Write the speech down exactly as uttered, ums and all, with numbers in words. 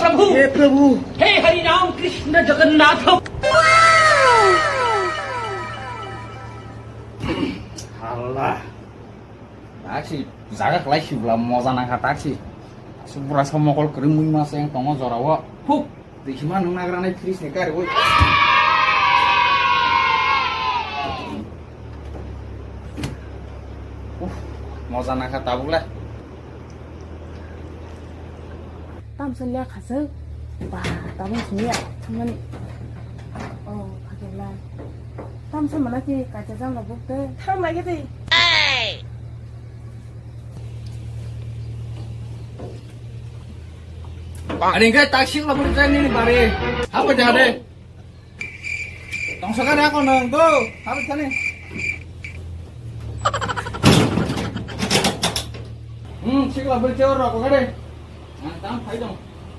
Prabhu, hey Prabhu. Hey हरि राम कृष्ण Jagannath. Allah. Taksi jaga khlai sibla moja nangkha taksi. Asuk bura sa mokol kwrwi mui ma se tongo jorao. Huk. Twi hima nung nagra nai fridge ni kari oi. Uff, moja nangkha tabuk le. Tamsa liya khaswk. Ba, tabuk sini ya, thangmani. Oh, khajolai. Tamsa mana ki kacha jang la buk te. Thang lagi de. Ani khe taksi la buri jani ni bare. Apa jadi? Tongsa kare ako nang do. Apa jani? Hmm, sik la buri jor ako kare. Nang tam phai dong.